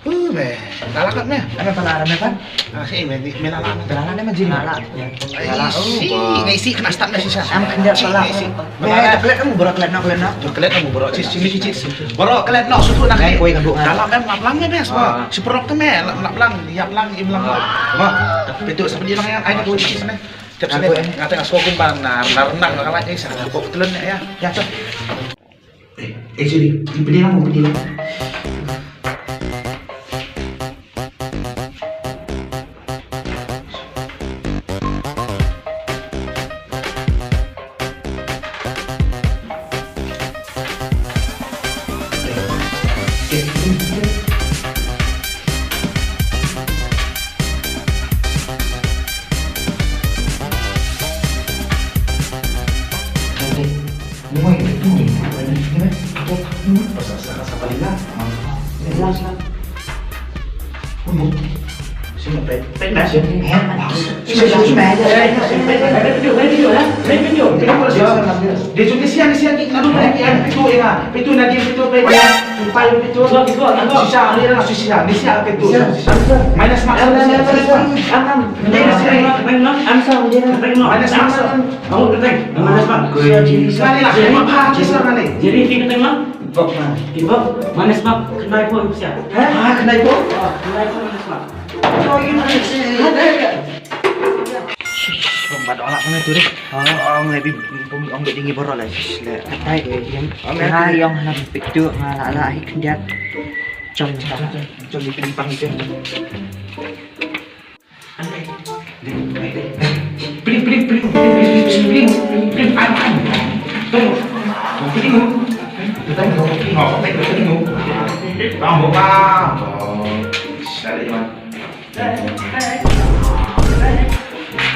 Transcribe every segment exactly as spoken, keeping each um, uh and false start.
Uh, me. Dah lah kat me. Ana pala ana kan? Ah, si me, me lah lah. Dah lah ne ma jin. Lah lah. Ai, si, ngai si kena start na si sa. Am kena pala. Si, si. Me, klet kamu borok klet nak klet nak. Klet kamu borok si si si. Borok klet nak sutu nak. Ngai koi kan bu. Dah lah me lap lang me bes ba. Si borok tu me lap lang, yap lang, im lang. Ba. Betul sampai dia lang yang ai tu si sini. Tiap sini ngata ngasko kumban na na renang na kalai eh sana kok telun ya. Ya tu. Eh, eh, sini. Di pedih lah, mau pedih lah. Minus mark. Minus mark. Sekali lah. Jadi, kita mah. Minus mark. Kena iPhone siap. Hah? Kena iPhone? Kena iPhone minus mark. Shh, shh, ong bad ong lah kane tu deh. Ong, ong lebih, ong, ong lebih tinggi borol lah. Shh, le. Katai ke, yang, ong, yang, yang, yang, hana pik tu, nga lah, lah, hik dia. Jom, jom, jom, jom, lebih pang itu. Pling, pling, pling, pling, pling, pling, pling, pling, pling, pling, pling.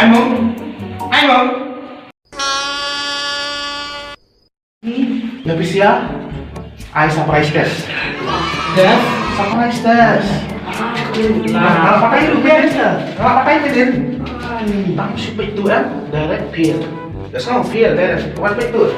Ai mong. Ai mong. Nga pisia. Ai surprise test. Test? Surprise test. Lah, pakai lu test. Lah, pakai lu test. Tang sipit tu kan. Direct fail. That's not fail, direct. One bit tu.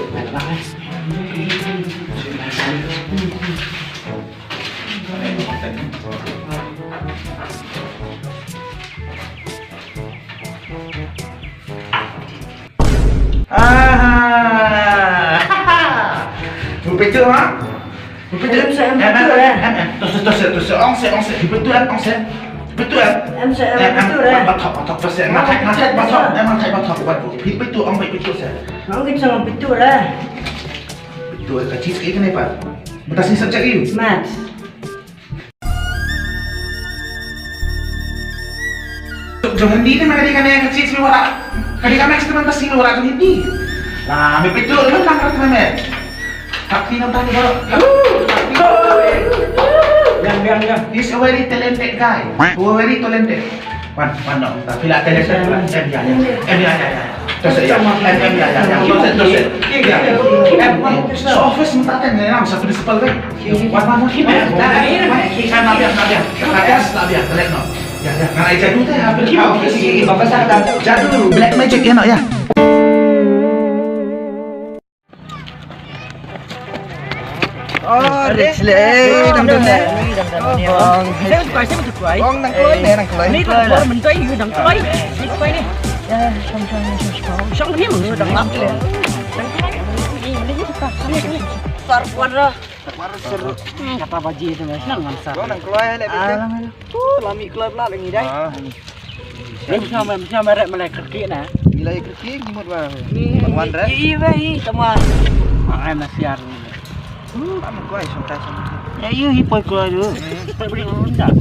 Ah. Bupit tu ha? Bupit tu. Em, em, em, em, em. Tos, tos, tos, tos. Ong se, ong se. Bupit tu em, ong se. Bupit tu em. Em se, em, em, bupit tu em. Batok, batok, tos se. Ngatai, ngatai, batok. Em, ngatai, batok. Bupit tu, ong, bupit tu se. Ong ke sang bupit tu re. Bupit tu ka chis ke kene pa. Mynta sing subject you. Maths. Jong Hindi te ma ka dei kane ka chis me wara. Ka dei ka maths te mynta sngi me wara jong Hindi. La me peit tu, me nang rat me. Tapi nang tang baroh. Yang, yang, yang. He's a very talented guy. Very talented. Wan, wan, no. Tapi la talented, la. Em, ya, ya. Em, ya, ya, ya. Terus ya. Em, em, ya, ya, ya. Terus, terus. Ya. Em, so office minta ten, ya, satu disciple, kan? Wan, wan, wan. Wan, wan, wan. Kita nabiak, nabiak. Nabiak, nabiak. Kalian, no. Ya, ya. Ngan ai jadu te, hampir kau ke si. Jadu, black magic, ya, no, ya. Oh, deh. Dam, dam, dam. Ong. Saya buka, saya buka. Ong, nang kloi, nang kloi. Ni kloi. Mentoi, you nang kloi. Ni kloi ni. Ya, shong, shong, shong, shong. Shong ni mung dang lap. Sar kuat dah. Kata baji tu, senang kan, sar. Ong, nang kloi, le. Alang, alang. Tu lami kloi pula lagi dai. Ni mesti mesti merek melek kerki na. Gila kerki ni mut ba. Ni wan re. Iya ba hi teman. Ai masiar ni. Am koi song kai song. Ya iya hi poi koi tu. Poi beli ronda.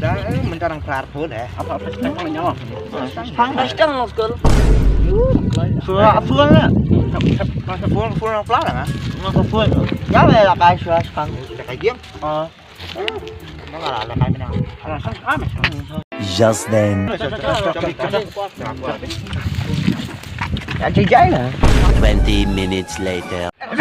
Dah mentang prar pun eh. Apa apa sekarang nyawa. Pang dah sedang lo skul. Suara apa lah? Masa pun pun apa lah? Masa pun. Ya lah kai suara sekarang. Kai game. Ah. Just then. Twenty minutes later. Eh,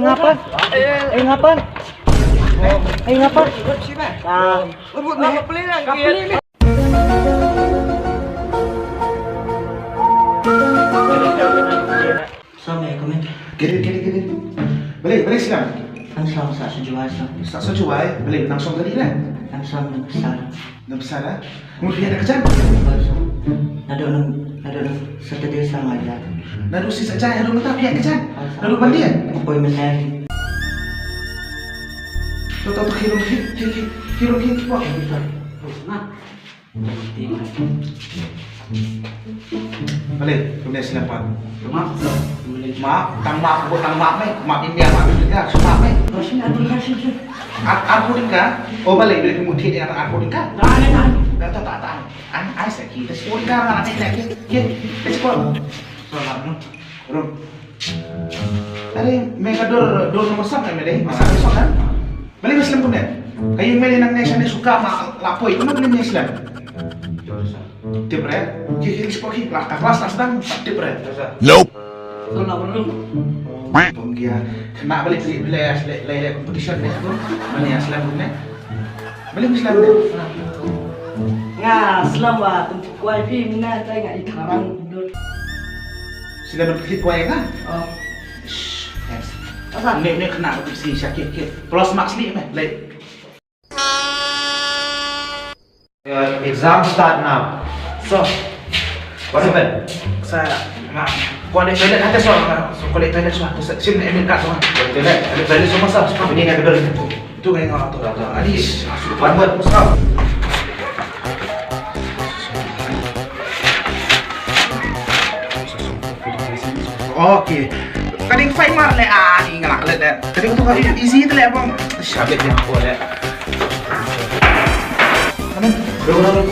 ngapa? Eh, ngapa? Eh, ngapa? Ah. Assalamualaikum. Gini, gini, gini. Balei, balei slam? Nang slam sa sujwai sa. Sa sujwai, balei nang song kali lah? Nang slam nang besar. Nang besar ah? Mut phi ïa ka jan? Naduh nang, naduh nang Saturday sa nga ïa. Naduh shi Saturday haduh mynta phi ïa ka jan? Naduh ban dien? Appointment na. To to to, khie rum khie, khie, khie rum khie, khie kwah. Balei kumne slem pat? Map. Map, tang map, tang map me, map India, map India, map me. Ar, arphew tyngka. O balei, balei phi mut thied ïa nga tang arphew tyngka? Tahan, tahan. Tahan, tahan, tahan. Ai, ai, sa ki, ta siphew tyngka nga la thied ïa ki. Ki, ta siphew. Rum. Are, me ka dur, dur nomor sat me dei, masa nomor sat kan? Balei me slem kumne? Ka ïing me dei nangne shane suka ma la poi, kumno balei me slem? Tip re, ki ki siphew ki, la ka klas la sdang, tip re. Nope. Bom kia, kena balik balik balik balik balik competition ni tu. Mana yang slam ni? Balik slam ni. Nga slam wa tempat kuai pi mina tai nga itarang dul. Sila berpikir kuai kan? Oh. Shh, yes. Asal? Ni ni kena balik si sakit kit. Plus max ni meh, like. Uh, exam start now. So, what happened? Sa, ma, ko leh toilet hata so, ma, so ko leh toilet so, to sa, sim na admit card so. Toilet, toilet so masa, so ini na gedor. Tu kan nga tu. Ani, one word, stop. Okay. Kadang fight mar le, ah, ni ngalak le deh. Kadang tu kali easy tu le bang. Sabit yang ko le. Amen. Dua orang.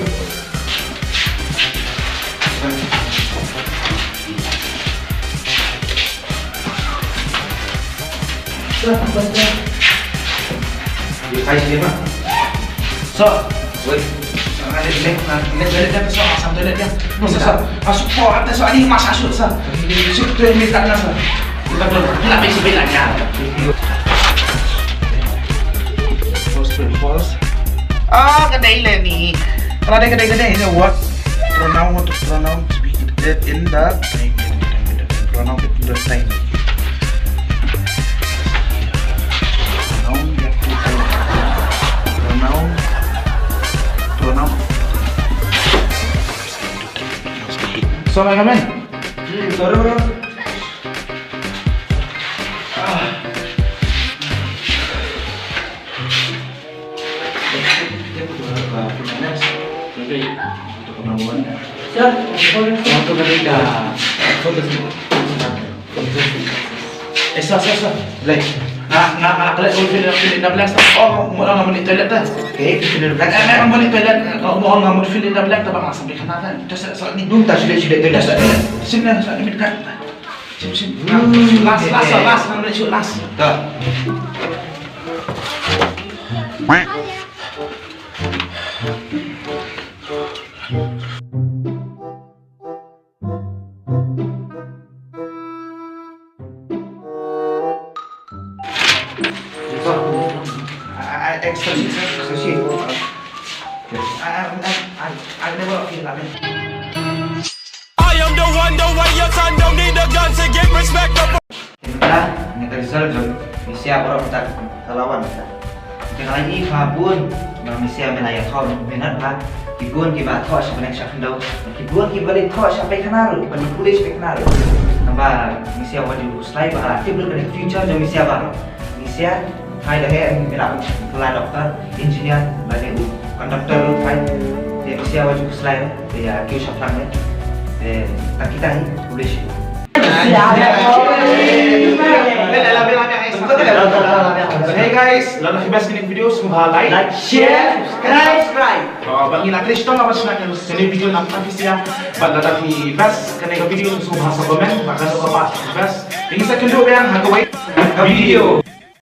Hai sini mah. So, wait. Ada lek, ada lek dia so asam dia dia. So, so, masuk po ada so ani masa shoot sa. Shoot tu yang minta na sa. Kita belum, kita masih bela ya. Pause, pause. Ah, kedai le ni. Kalau ada kedai-kedai ni what? Pronoun, what pronoun to be in the time. Pronoun in the time. Pronoun, you have to type. Pronoun, pronoun. So, my comment. Hmm, sorry, bro. Eh, sa, sa, sa. Blei. Nga, nga, nga klet fill in, fill in the blanks. Oh, mo nga mut toilet ta. Okay, fill in the blanks. Eh, eh, nga mut toilet. Oh, mo nga mut fill in the blank ta ba nga sampai kana ta. Just sa, sa ni. Dum ta sudah, sudah toilet. Sa, sa, sini, sa, ni minta. Sim, sim. Last, last, last, last, last. Ta. I, I, extra shit, sir. Extra shit. I, I, I, I, I never feel that, man. I am the one, the way your son don't need a gun to get respect. Mynta nga ka result jong Misia baroh kata ka lawan kata. Nga la ïohi ba bun ba Misia mynta ïa thoh minot ba ki bun kiba thoh sha bneng sha khyndew, ki bun kiba leit thoh sha paikana ruh, ban pule sha paikana ruh. Namar Misia wat ju khuslai ba la tip lut ka dei future jong Misia baroh. Misia hai da he mynta pule doctor, engineer, ba dei u conductor ruh hai. Te Misia wat ju khuslai te ïa kiew shaphrang ne. Te ta kita hi pule shi. Hey guys, lada phi best kane ka video sngewbha like, like, share, subscribe. Ba ngin ïa trei shitom ban shna kane ka video na ka phi sia. Bad lada phi best kane ka video sngewbha sa comment ba kano ka part phi best. Ngin sa kynduh biang ha kawei ka video.